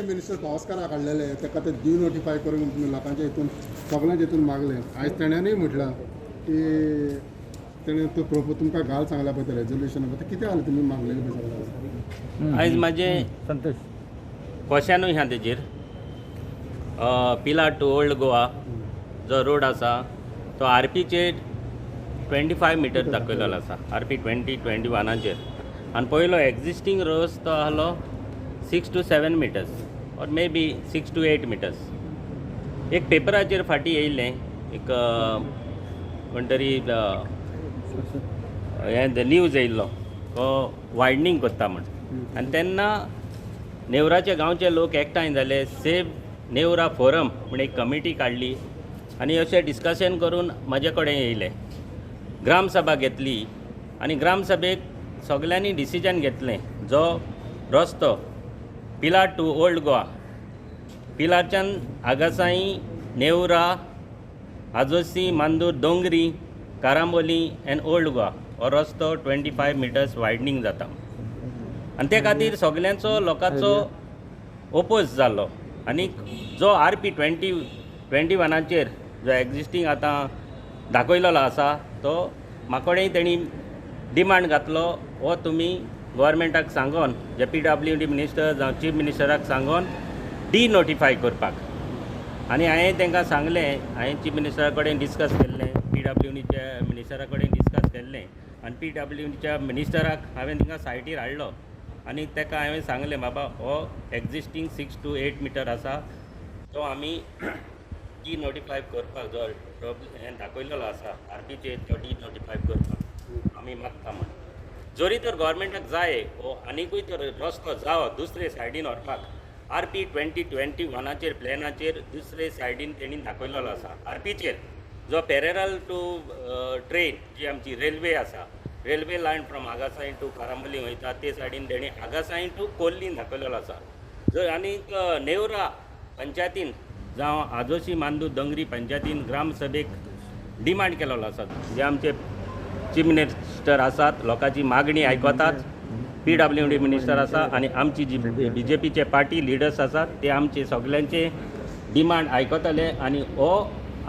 Minister पावसकाराक हाडलेले ताका ते डी नोटिफाय करूंक लोकांच्या हितून सगळ्यांच्या हितून मागलें. आयज तेण्यानूय म्हटलां की तेणें तो प्रोपो तुमकां घाल सांगला पळय तें रेजोल्युशन पळय, तें कितें जालें तुमी मागलेलें पळय सगळें? आयज म्हाजें संतोष क्वेशनूय आहा तेजेर. पिलार टू ओल्ड गोवा जो रोड आसा तो आरपीचेर 25 मिटर दाखयलेलो आसा, आरपी 2021चेर. आनी पयलो एग्जिस्टींग रस्तो आहलो 6 to 7 meters or maybe 6 to 8 meters. एक पेपराचेर फाटीं येयल्लें एक कोण तरी हें न्यूज येयल्लो तो वायडनींग करता म्हण. आनी तेन्ना नेवराचे गांवचे लोक एकठांय जाले, सेव नेवरा फोरम म्हण एक कमिटी काडली आनी अशें डिस्कशन करून म्हाजे कडेन येयले. ग्रामसभा घेतली आनी ग्रामसभेक सगल्यांनी डिसिजन घेतलें, जो रस्तो पिलार टू ओल्ड गोवा, पिलारच्यान आगासाई, नेवरा, आजोसी, मांदूर, दोंगरी, कारांबोली एंड ओल्ड गोवा हो रस्तो 25 मिटर्स वायडनींग जाता. आनी ते खातीर सगल्यांचो लोकांचो ओपोज जालो. आनी जो आरपी 2021चेर जो एग्जिस्टींग आतां दाखयलेलो आसा तो म्हाकोडेय तेणी डिमांड घातलो, हो तुमी गोवोरमेंटाक सांगोन, जे पीडब्ल्यू डी मिनिस्टर जावं चीफ मिनिस्टराक सांगोन डी नोटिफाय करपाक. आनी हांवें तांकां सांगलें, हांवें चीफ मिनिस्टरा कडेन डिस्कस केल्लें, पीडब्ल्यू डीच्या मिनिस्टरा कडेन डिस्कस केल्लें आनी पीडब्ल्यू डीच्या मिनिस्टराक हांवें तांकां सायटीर हाडलो आनी ताका हांवें सांगलें, बाबा हो एग्जिस्टींग 6 to 8 metre आसा तो आमी डी नोटिफाय करपाक, जो हें दाखयलेलो आसा आरपीचेर तो डी नोटिफाय करपाक आमी मागता म्हण. जरी तर गोवोरमेंटाक जाय हो आनिकूय तर रस्तो जावो दुसरे सायडीन व्हरपाक, आरपी 2021चेर प्लॅनाचेर दुसरे सायडीन तेणी दाखयलेलो आसा. आरपीचेर जो पॅरलल टू ट्रेन जी आमची रेल्वे आसा, railway line from Agassaim to Carambolim वयता ते सायडीन तेणी आगासाई टू कोल्लीन दाखयलेलो आसा. जर आनीक नेवरा पंचायतीन जावं आजोशी मांदूर दोंगरी पंचायतीन ग्रामसभेक डिमांड केलेलो आसा, जे आमचे चीफ मिनिस्टर आसात लोकांची मागणी आयकतात, पीडब्ल्यू डी मिनिस्टर आसा आनी आमची जी बीजेपीचे पार्टी लिडर्स आसात ते आमचे सगल्यांचे डिमांड आयकतले आनी हो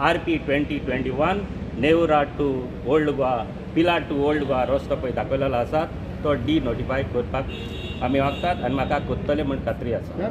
RP 2021 Neora to old Goa, Pilar to old Goa रस्तो पळय दाखयलेलो आसा तो डी नोटिफाय करपाक आमी मागतात आनी म्हाका करतले म्हूण खात्री आसा.